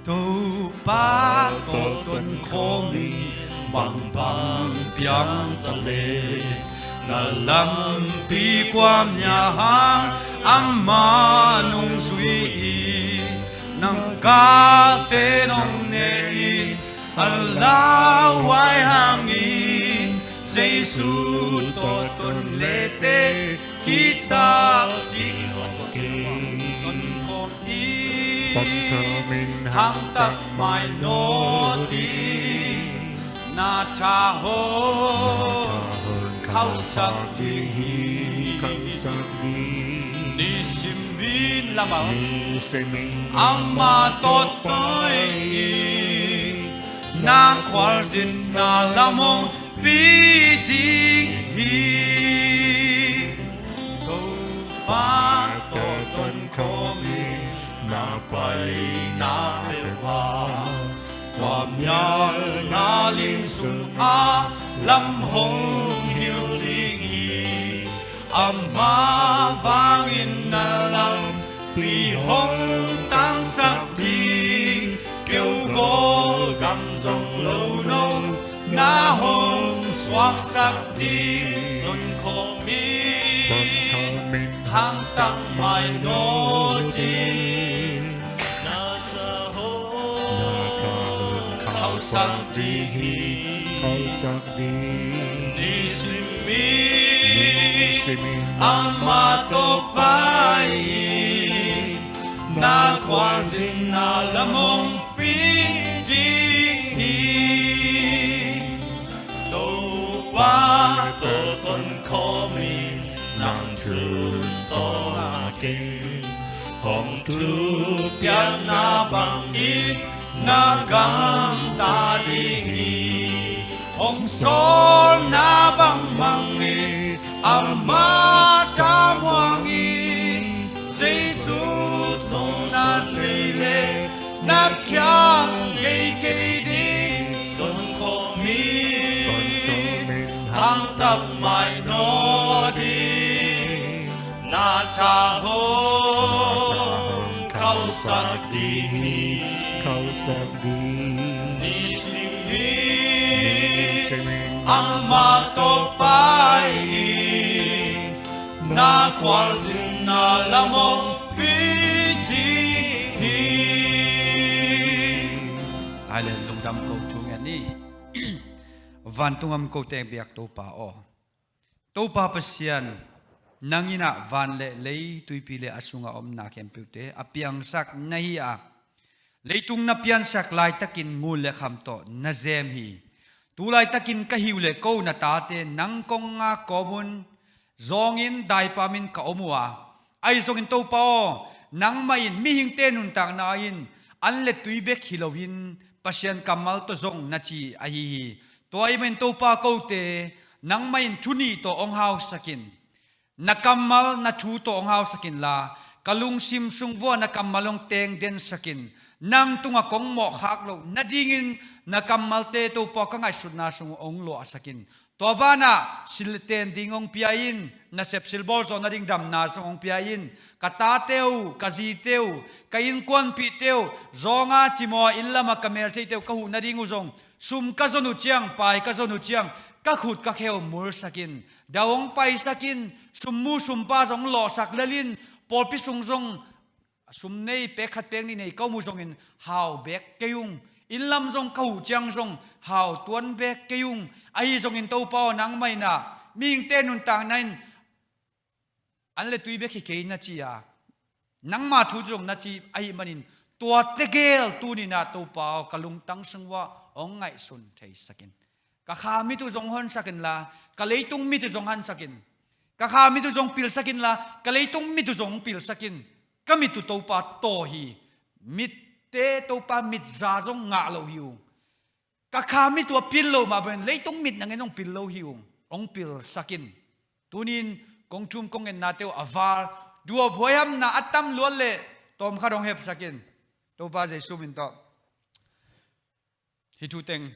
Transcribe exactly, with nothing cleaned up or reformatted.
Topa tawh tonkhawm in, bangbang piang ta le, na lampi kua mia hang ama nong zui hi. Nang galte nong ne in, a lauhuai hangin, Jesu tawh ton lete kitak ding a kei. Tonkhawm in, hangtak mai naw ding, na tha hong khauhsak ding hi. Nisimin lamal, ama tawh pai in, na khualzinna lam hong pi ding hi. Topa tawh tonkhawm in, na paina peuh a, kua mial na ling sungah lam hong hilh ding hi. Ama vangin na lampi hong tangsak ding, keu gawl gam zong lo nong na hong suaksak ding. Tonkhawm in, hangtak mai naw ding, na tha hong khauhsak ding hi. Nisimin ama tawh pai in, na khualzinna lam hong pi ding hi. Topa tawh tonkhawm in, nang thu tawh a kei hong thupia na bangin, na gamta ding hi. Hong sawlna bang mangin, ama thamuangin, Jesu tawh na zuih le, na kiang ngei kei ding. Tonkhawm in, hangtak mai naw ding, na tha hong khauhsak ding hi. Nisimin ama tawh pai in, na khualzinna lam hong pi ding hi. Amen. Lungdam ko, thu ngen ni. Vantung a om kote biak Topa aw, Topa Pasian, nang in ah van le lei, tuipi le a sungah omna khempeuhte a piangsak na hi a, leitung na piansak laitakin ngun le kham tawh na zem hi. Tu laitakin ka hi uh le ko na tate nang kong ngak kawm un, zawngin daipamin ka om uh a, ahi zongin Topa aw, nangmah in mihingte nuntakna in an le tui bek hi loin Pasian kammal tawh zong na ci ahi hi. Tua ahih manin Topa, kote nangmah in thu nih tawh hong hausak in, na kammal, na thu tawh hong hausak inla, ka lungsim sung vuah na kammal hong teng densak in, nang tungah kong mawhkhak loh nadingin na kammalte Topa ka ngaihsutna sung hong luahsak in. Tua banah silten ding hong pia in, nasep silbawl zawh nading damna zong hong pia in. Ka tate uh, ka zite uh, ka innkuanpihte uh, zawnga cimawa inn lamah ka meltheite uh ka huh nading uh zong, sum ka zon uh ciang, pai ka zon uh ciang, ka khut ka khe uh mulsak in. Dau hong paisak in, summu sumpa zong lawhsak lel in, pawlpi sung zong sum nei, pek khat pek nih nei ka om uh zongin hau bek kei ung. Inn lam zong ka huh ciang zong hau tuan bek kei ung. Ahi zongin Topa aw, nangmah in ah mihingte nuntakna in an le tui bek hi kei na ci a, nangma thu zong na ci ahih manin, tua tegel tuni-in ah Topa aw, ka lungtang sung uah hong ngaihsun theisak in. Ka kha mit uh zong honsak inla, ka leitung mit uh zong honsak in. Ka kha mit uh zong pilsak inla, ka leitung mit uh zong pilsak in. Ka mit uh Topa taw hi. Mitte Topa mit za zong ngah lo hi ung. Ka kha mit uh a pil lo mah bangin leitung mit nangin hong pil lo hi ung. Hong pilsak in. Tuni-in kong thum kong ngennate uh a val, duap huaihamna a tam luat leh tawmkhat hong hepsak in. Topa Jesu min tawh hih thu teng